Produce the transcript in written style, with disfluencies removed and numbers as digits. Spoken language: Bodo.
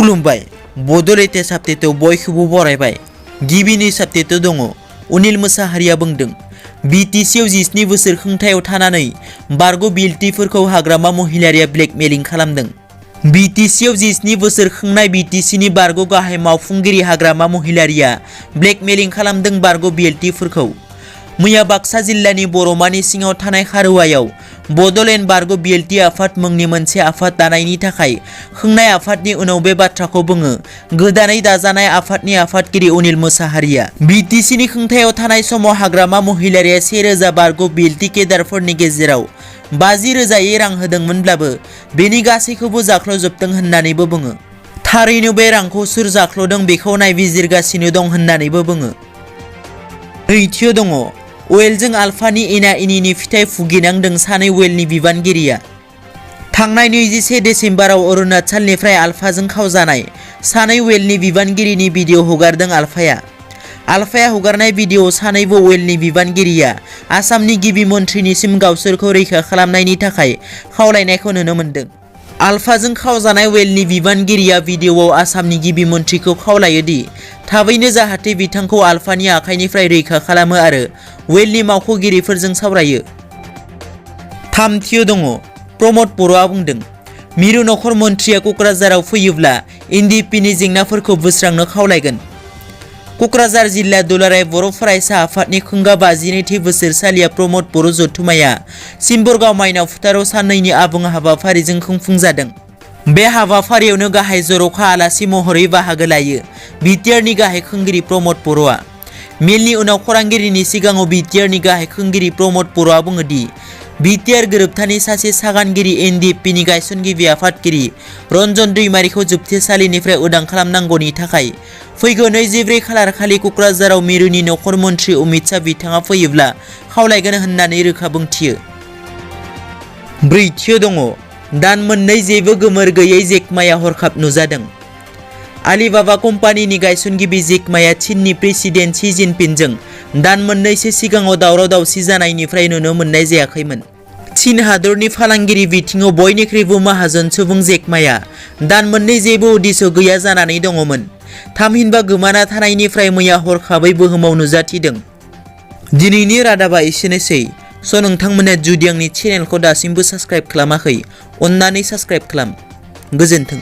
खुलुमबाय बड'लेण्ड टेस्ट आपडेटआव बयखौबो बरायबाय। गिबि आपडेटआव दङ अनिल मोसाहारिया बुंदों बिटिसिआव 17 बोसोर खुंथायाव थानानै बारग' बिएलटिफोरखौ हाग्रामा महिलारिया ब्लेकमेलिं खालामदों। बिटिसिआव 17 बोसोर खुंनाय बिटिसिनि बारग' गाहाय मावफुंगिरि हाग्रामा महिलारिया ब्लेकमेलिं खालामदों बारग' बिएलटिफोरखौ। मैया बाक्सा जिल्लानि बर'मानि सिङाव थानाय खारुवायाव बड'लेण्ड बारग' बिएलटि आफाद मुंनि मोनसे आफाद दानायनि थाखाय खुंनाय आफादनि उनाव बे बाथ्राखौ बुङो गोदानै दाजानाय आफादनि आफादगिरि अनिल मोसाहारिया। बिटिसिनि खुंथायाव थानाय समाव हाग्रामा महिलारिया 1000 बारग' बिएलटि केडारफोरनि गेजेराव 50,000यै रां होदोंमोनब्लाबो बेनि गासैखौबो जाख्ल'जोबदों होननानैबो बुङो। थारैनो बे रांखौ सोर जाख्ल'दों बेखौ नायबिजिरगासिनो दं होननानैबो बुङो। नैथियाव दङ वेलजों आल्फानि एना एनिनि फिथाइ भुगिनांदों सानै वेलनि बिबानगिरिया। थांनाय 21 डिसेम्बराव अरुणाचलनिफ्राय आल्फाजों खावजानाय सानै वेलनि बिबानगिरिनि भिडिअ हगारदों आल्फाया। आल्फाया हगारनाय भिडिअआव सानैबो वेलनि बिबानगिरिया आसामनि गिबि मन्थ्रिनिसिम गावसोरखौ रैखा खालामनायनि थाखाय खावलायनायखौ नुनो मोन्दों। आल्फाजों खावजानाय वेलनि बिबानगिरिया भिडिअआव आसामनि गिबि मन्थ्रिखौ खावलायो दि थाबैनो जाहाथे बिथांखौ आल्फानि आखाइनिफ्राय रैखा खालामो आरो वेलनि मावख'गिरिफोरजों सावरायो। थामथियाव दङ प्रमद बर'आ बुंदों मिरु नखर मन्थ्रिया क'क्राझाराव फैयोब्ला एनडिपिनि जेंनाफोरखौ बोस्रांनो खावलायगोन। क'क्राझार जिल्ला दुलाराय बर' फरायसा आफादनि खुंगा 52थि बोसोरसालिया प्रमद बर' जथुम्माया सिम्बरगाव माइनाव फोथाराव साननैनि आबुं हाबाफारिजों खुंफुंजादों। बे हाबाफारियावनो गाहाय जर'खा आलासि महरै बाहागो लायो बिटिआरनि गाहाय खुंगिरि प्रमद बर'आ। मेलनि उनाव खौरांगिरिनि सिगाङाव बिटिआरनि गाहाय खुंगिरि प्रमद बर'आ बुङो दि बिटिआर गोरोबथानि सासे सागानगिरि एनडिएफपिनि गायसनगिरि आफादगिरि रन्जन दैमारिखौ जोबथेसालिनिफ्राय उदां खालामनांगौनि थाखाय फैगौ 24 खालार खालि क'क्राझाराव मिरुनि नखर मन्थ्रि अमित शाह बिथाङा फैयोब्ला खावलायगोन होननानै रोखा बुंथियो। ब्रैथियाव दङ दान मोननै जेबो गोमोर गैयै जेक माया हरखाब नुजादों। आलिबाबा कम्पानिनि गायसनगिरि जेक माया चीननि प्रेसिडेन्ट शी जिनपिंजों दान मोननैसो सिगाङाव दावराव दावसि जानायनिफ्राय नुनो मोननाय जायाखैमोन। चीन हादरनि फालांगिरि बिथिङाव बयनिख्रुइबो माहाजोन सुबुं जेक माया दान मोननै जेबो उद्देश्य गैया जानानै दङमोन। थामहिनबा गोमाना थानायनिफ्राय मैया हरखाबै बुहुमाव नुजाथिदों। दिनैनि रादाबा एसेनोसै। नोंथांमोना जुदि आंनि चेनेलखौ दासिमबो साबस्क्राइब खालामाखै अन्नानै साबस्क्राइब खालाम। गोजोन्थों।